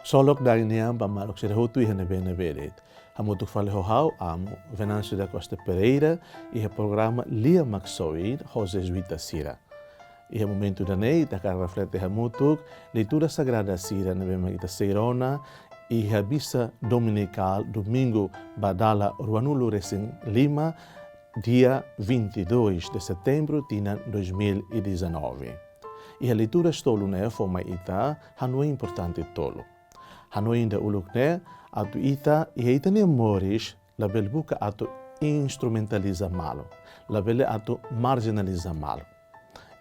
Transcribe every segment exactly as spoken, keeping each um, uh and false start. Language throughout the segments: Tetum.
Ksolok Dai nian ba maluk sira hotu iha ne'ebé-ne'ebé de'it. Hamutuk fali ho ha'u, amu Venâncio da Costa Pereira, iha programa Lia Maksoin ho Jezuita sira. Iha momentu ida-ne'e, ita hakarak reflete hamutuk leitura sagrada sira ne'ebé mak ita sei rona iha misa dominikál domingu ba dala ruanulu resin lima, dia vinte e dois de setembro, tinan dois mil e dezanove. Iha leitura tolu ne'e fó mai ita hanoin importante tolu. Hanoin ida uluk ne'e, atu ita, iha ita-nia moris, labele buka atu instrumentaliza malu, labele atu marjinaliza malu.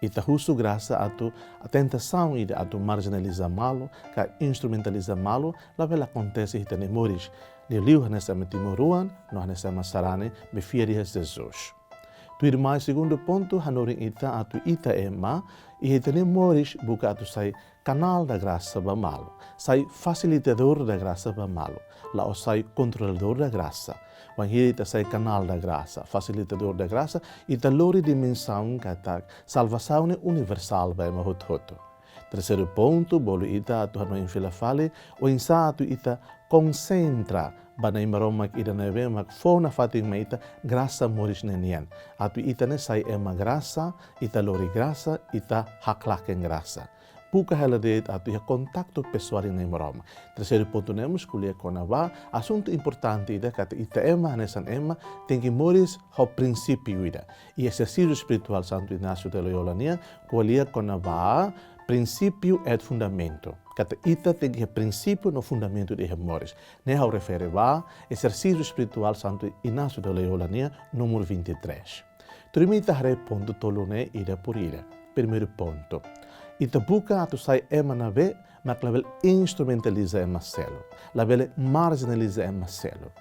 Ita husu grasa atu tentasaun ida atu marjinaliza malu, ka instrumentaliza malu, labele akontese iha ita-nia moris. Liuliu hanesan ema timoroan, no hanesan ema sarani ne'ebé fiar iha Jesus. Tuirmai segundu pontu, hanorin ita atu ita ema, iha ita-nia moris buka atu sai kanál da grasa ba malu, sai fasilitadór da grasa ba malu, la'ós sai kontroladór da grasa. Wainhira ita sai kanál da grasa, fasilitadór da grasa, ita lori dimensaun katak salvasaun ne'e universál ba ema hotu-hotu. Terseiru pontu, bolu ita atu hanoin fila fali, oinsá atu ita konsentra ba Na'i Maromak ida ne'ebé mak fó nafatin mai ita grasa moris ne'e nian. Atu ita ne'e sai ema grasa, ita lori grasa, ita haklaken grasa. Buka hela de'it atu iha kontaktu pesoál ho Na'i Maromak. Terseiru pontu ne'e mós ko'alia kona-ba asuntu importante ida katak ita ema, hanesan ema, tenke moris ho prinsípiu ida. Iha ezersísiu espirituál Santu Inácio de Loyola nian, ko'alia kona-ba princípio et fundamento. Katak ita tenke iha prinsípiu no fundamentu iha moris. Ne'e ha'u refere ba ezersísiu espirituál Santu Inácio de Loyola nian, númeru vinte e três. Tuirmai ita haree pontu tolu ne'e ida por ida. Primeiru pontu. Ita buka atu sai ema ne'ebé mak labele instrumentaliza ema seluk, labele marjinaliza ema seluk.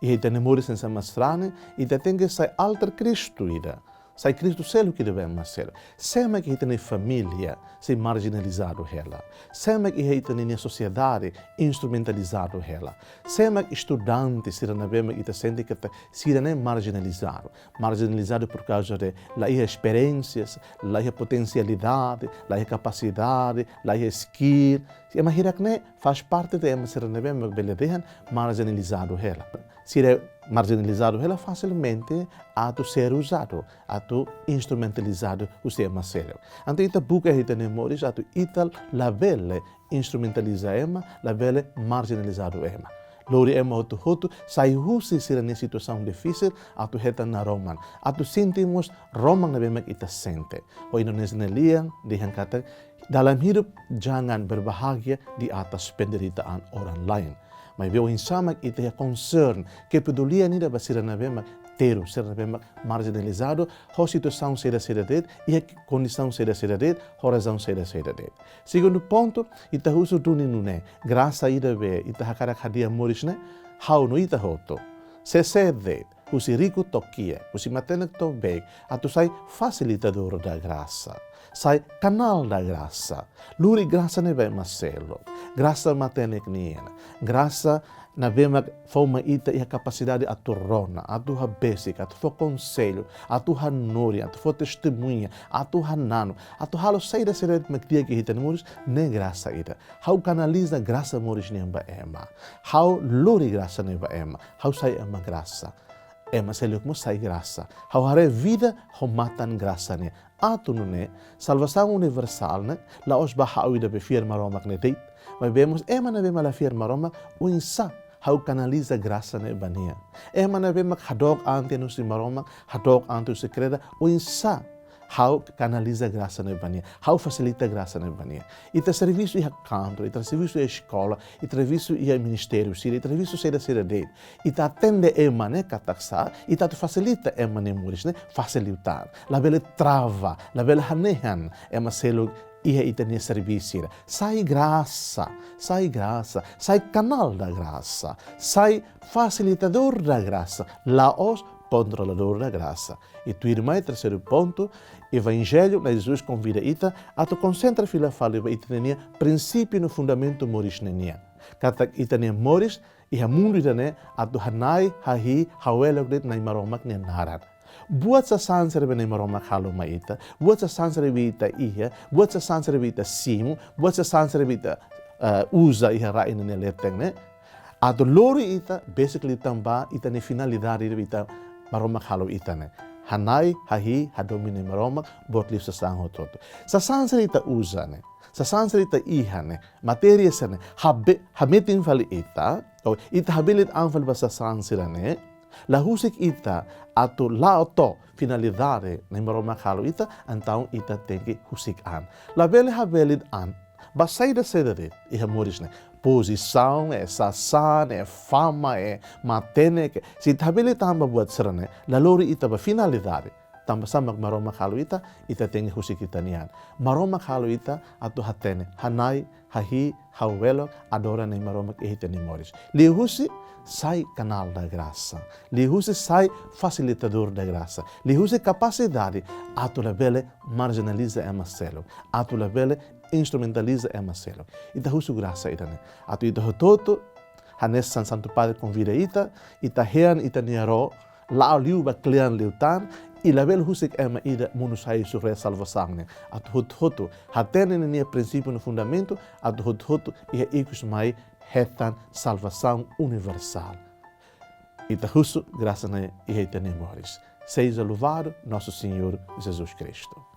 Iha ita-nia moris hanesan ema sarani, ita tenke sai alter Kristu ida. Sai Kristu seluk ida ba ema seluk. Sé mak iha ita-nia família sei marjinalizadu hela. Sé mak iha ita-nia sosiedade instrumentalizadu hela. Sé mak estudante sira ne'ebé mak ita sente katak sira ne'e marjinalizadu. Marjinalizadu por kauza de la iha esperiénsias, la iha potensialidade, la iha kapasidade, la iha skill. Ema hirak ne'e faz parte de ema sira ne'ebé mak bele dehan marjinalizadu hela. Sira marjinalizadu hela fasilmente atu ser uzadu, atu instrumentalizadu husi ema seluk. Entaun ita buka iha ita-nia moris atu ita labele instrumentaliza ema, labele marjinalizadu ema. Lori ema hotu-hotu sai husi sira-nia situasaun difisil atu hetan naroman, atu sente mós roman ne'ebé mak ita sente. Ho Indonézia nia lian dehan katak, dalam hidup jangan berbahagia di atas penderitaan orang lain. Maibé oinsá mak ita iha concern, kepedulian ida ba sira ne'ebé mak terus, sira ne'ebé mak marjinalizadu, ho situasaun saida-saida de'it, iha kondisaun saida-saida de'it, ho razaun saida-saida de'it. Segundu pontu, ita husu duni nune'e, grasa ida be ita hakarak hadi'a moris ne'e, ha'u no ita hotu. Sé-sé de'it, husi riku to'o kiak, husi matenek to'o beik, atu sai fasilitadór da grasa, sai kanál da grasa, lori grasa ne'e ba ema seluk, grasa matenek nian, grasa ne'ebé mak fó mai ita iha kapasidade atu rona, atu habesik, atu fó konsellu, atu hanorin, atu fó testemuña, atu hananu, atu halo saida-saida mak di'ak iha ita-nia moris, ne'e grasa ida. Ha'u kanaliza grasa moris nian ba ema. Ha'u lori grasa ne'e ba ema. Ha'u sai ema grasa. Ema seluk mós sai grasa. Ha'u haree vida ho matan grasa nian. Atu nune'e, salvasaun universál ne'e la'ós ba ha'u ida be fiar Maromak ne'e de'it. Maibé mós ema ne'ebé mak la fiar Maromak, oinsá ha'u kanaliza grasa ne'e ba nia. Ema ne'ebé mak hadook an tiha ona husi Maromak, hadook an tiha ona husi kreda, oinsá ha'u kanaliza grasa ne'e ba nia, ha'u fasilita grasa ne'e ba nia. Ita servisu iha kantor, ita servisu iha eskola, ita servisu iha ministériu sira, ita servisu saida-saida de'it. Ita atende ema ne'e katak sá, ita atu fasilita ema nia moris ne'e fásil liután. Labele trava, labele hanehan ema seluk iha ita-nia servisu sira. Sai grasa, sai grasa, sai kanál da grasa, sai fasilitadór da grasa, la'ós kontroladór da grasa. I tuirmai terseiru pontu, Evanjellu, Na'i Jesus konvida ita atu konsentra fila fali ba ita-nia prinsípiu no fundamentu moris ne'e nian. Katak ita-nia moris iha mundu ida-ne'e atu hana'i, hahi'i, hawelok de'it Na'i Maromak nia naran. Buat sasán sira be Na'i Maromak halo mai ita, buat sasán sira be ita iha, buat sasán sira be ita simu, buat sasán sira be ita eh, uza iha rai ne'e leten ne'e, atu lori ita, basically tanba ita-nia finalidade ida ita Maromak halo ita ne'e. Hana'i, hahi'i, hadomi Nai Maromak, buat liu sasán hotu-hotu. Sasán sira ita uza ne'e, sasán sira ita iha ne'e, matéria sira ne'e, habe-, hametin fali ita, ou ita habelit an fali ba sasán sira ne'e, la husik ita atu la'o to'o finalidade Nai Maromak halo ita, entaun ita tenke husik an. Labele habelit an ba saida-saida de'it iha moris ne'e. Pozisaun, eh, sasán, eh, fama, eh, matenek. Se ita habelit an ba buat sira ne'e, la lori ita ba finalidade. Tanba sá mak Maromak halo ita, ita tenke husik ita-nia an. Maromak halo ita atu hatene, hana'i, hahi'i, ha'u belok, adora Nai Maromak iha ita-nia moris. Liuhusi sai kanál da grasa. Liuhusi sai fasilitadór da grasa. Liuhusi kapasidade atu labele marjinaliza ema seluk, atu labele instrumentaliza ema seluk. Ita husu grasa ida-ne'e. Atu ita hotu-hotu, hanesan Santu Padre konvida ita, ita hein ita-nia ró, la'o liu ba kle'an liután, i labele husik ema ida monu sai husi rei salvasaun ne'e. Atu hotu-hotu hatene ninia prinsípiu no fundamentu, atu hotu-hotu iha ikus mai hetan salvasaun universál. Ita husu grasa ne'e iha ita-nia moris. Seja louvado nosso Senhor Jesus Cristo.